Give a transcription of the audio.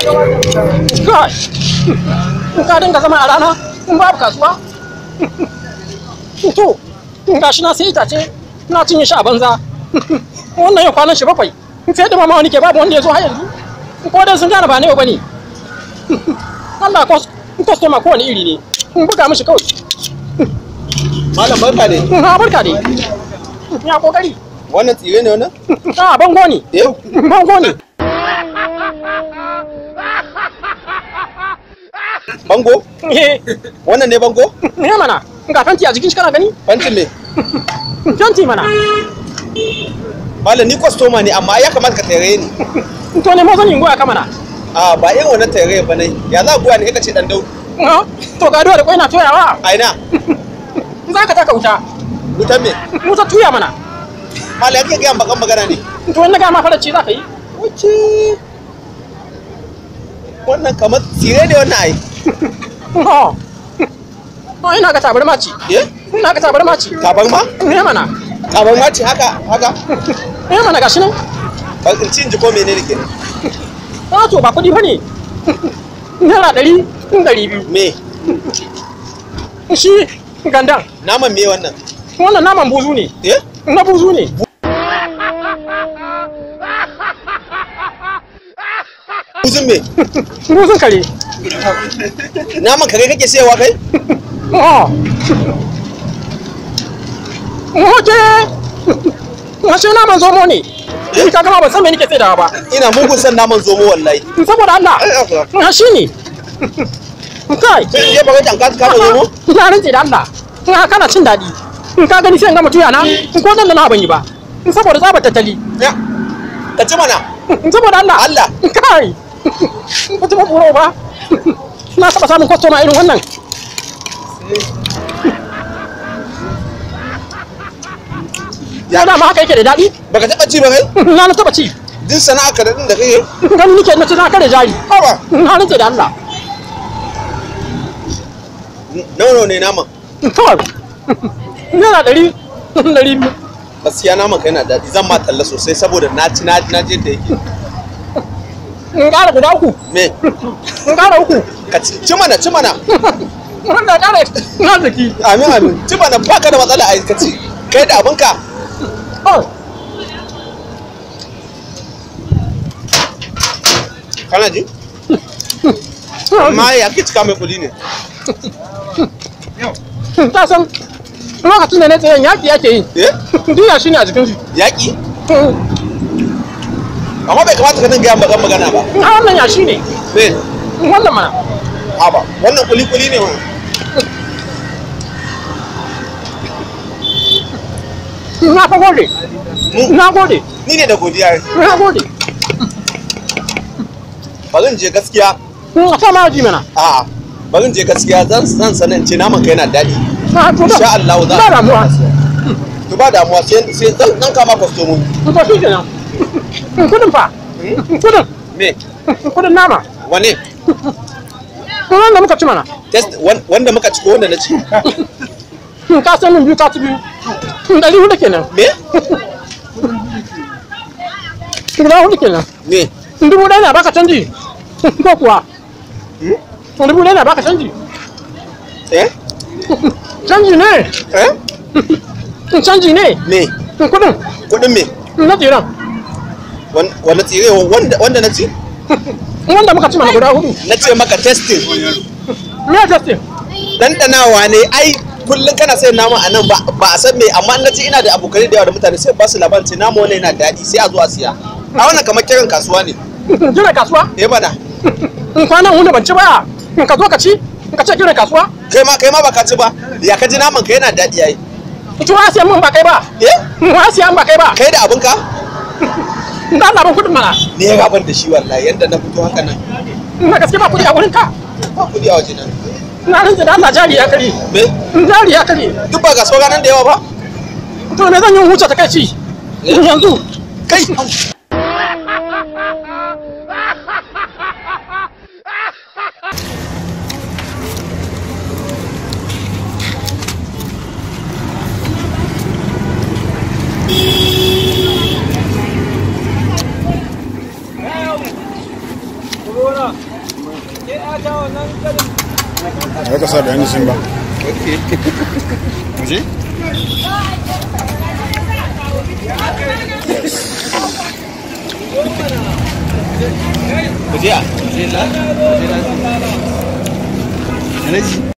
Kai, ka dinga zama a rana in babu kasuwa. To, gashi na sai itace na cinye shi a banza. Wannan yau kwanan shi 7. Sai da mama wani ke babu wanda ya zo har yanzu. Ko dai sun gane ba ne ba ne. Allah kwastoma kowane iri ne. In buga mishi kawai. Malam barka dai. Ha barka dai. Ya kokari. Wannan tsire ne wannan? A bango ne. Eh? Bango ne. Bango? Eh. Wannan ne bango? Ne mana. Ga fenti a jikin shi kana gani? Fentin me? Fenti mana. Malam ni kwastoma ne amma ya kamata ka tare ni. To ne mo zan yi goya ka mana. A ba irin wannan tare ba ne. Ya za goya ne ka ce dan daudu. To ga doya da kwai na toyawa. A ina? Za ka taka wuta. Wutan me? Wuta tuya mana. Malam kake gaya bakan magana ne. To in na ga ma fara ci za ka yi. Wuce. Wannan kamar tsire ne wannan ai. No. No, ina ga tabarma ce. Eh? Ina ga tabarma ce. Tabarma? Ne mana. Tabarma ce haka haka? Ne mana gashi nan. Ba in ci in ji ko menene ke? A to ba kuɗi ba ne. Naira 100, 200. Me? Shi gandan. Naman me wannan? Wannan naman buzu ne. Eh? Na buzu ne. Buzun me? Buzun kare. Naman kare kake sayarwa kai? Oh. Oje! Ashe naman zomo ne. Ni ka gama ban san me nake saidawa ba. Ina mugun san naman zomo wallahi. Saboda Allah. Shi ne. Kai. Sai je baka tanka ka kama zomo? Na rantse da Allah. In kana cin daɗi. In ka gani sai in gama tuya na, in ko nan da na ban yi ba. Saboda tsabar tattali. Ka ci mana. Saboda Allah. Allah. Kai. Ba ci ba ba. Na taɓa samun kwastoma irin wannan. Ya da ma haka yake da daɗi? Baka taɓa ci ba kai? Na taɓa ci. Duk sana'a ka daɗin da kake? Gani nake na ci na kare jari. Haba. Na rantse da Allah. Nawa ne naman? Kawai. Naira 100, 200. Gaskiya naman ka yana daɗi, zan ma talla sosai saboda na ci na je da yake. In ƙara guda 3. Me? In ƙara 3. Ka ci mana, ci mana. Wanda ƙara na jiki. Amin amin. Ci mana ba ka da matsala a ka ci. Kai da abinka. Kana ji? Amma ya ke cika mai kuɗi ne. Ta san lokacin da na tsayen yaƙi yake yi. Duniya shi ne a jikin shi. Yaƙi? Amma bai kamata ka dinga gaya bakan magana ba. A wannan yashi ne. Me? Wannan mana. Haba, wannan kuli-kuli ne wannan. Na fa gode. Na gode. Ni ne da godiya. Na gode. Ba zan je gaskiya. A sa ma ji mana. A'a. Ba zan je gaskiya zan sanin ce naman ka yana daɗi. Insha Allah za. Ba damuwa. To ba damuwa sai zan kama kwastomomi. To shi kenan. Kudin fa. Kudin. Me? Kudin nama. Wane? Wanda muka ci mana. Test wanda muka ci ko wanda na ci? Ka san min 2 ka ci 2. 400 kenan. Me? 400 kenan. Me? 1000 na baka canji. Ko kuwa? 1000 na baka canji. Eh? Canji ne. Eh? Canji ne. Me? Kudin. Kudin me? Na tsiran. Wanda tsire wanda na ci? Wanda muka ci mana guda 4. Na ce maka testing. Me testing? Dandanawa ne ai kullum kana sayan nama a nan ba a san me amma na ce ina da abokanai da yawa da mutane sai ba su labarin ce nama wannan yana daɗi sai a zo a siya. A wannan kamar kiran kasuwa ne. Kiran kasuwa? Eh bana. In kwanan hudu ban ci ba. In ka zo ka ci in ka ce kiran kasuwa? Kai ma ba ka ci ba. Ya ka ji naman ka yana daɗi yayi. Ci wa siyan mun ba kai ba. Eh? Wa siyan ba kai ba. Kai da abinka? Da Allah ban kuɗin mana. Ne ya gaban da shi wallahi yanda na fito haka nan. Na gaske ba kuɗi a wurin ka. Ba kuɗi a waje nan. Na rantse da Allah jari ya kare. Me? Jari ya kare. Duk ba ga sauran nan da yawa ba? To me zan yi huce ta kai ci? Yanzu. Kai. Ba ka sa bayani sun ba. Mu je? Mu je a? Mu je la? Mu je la? Alhaji.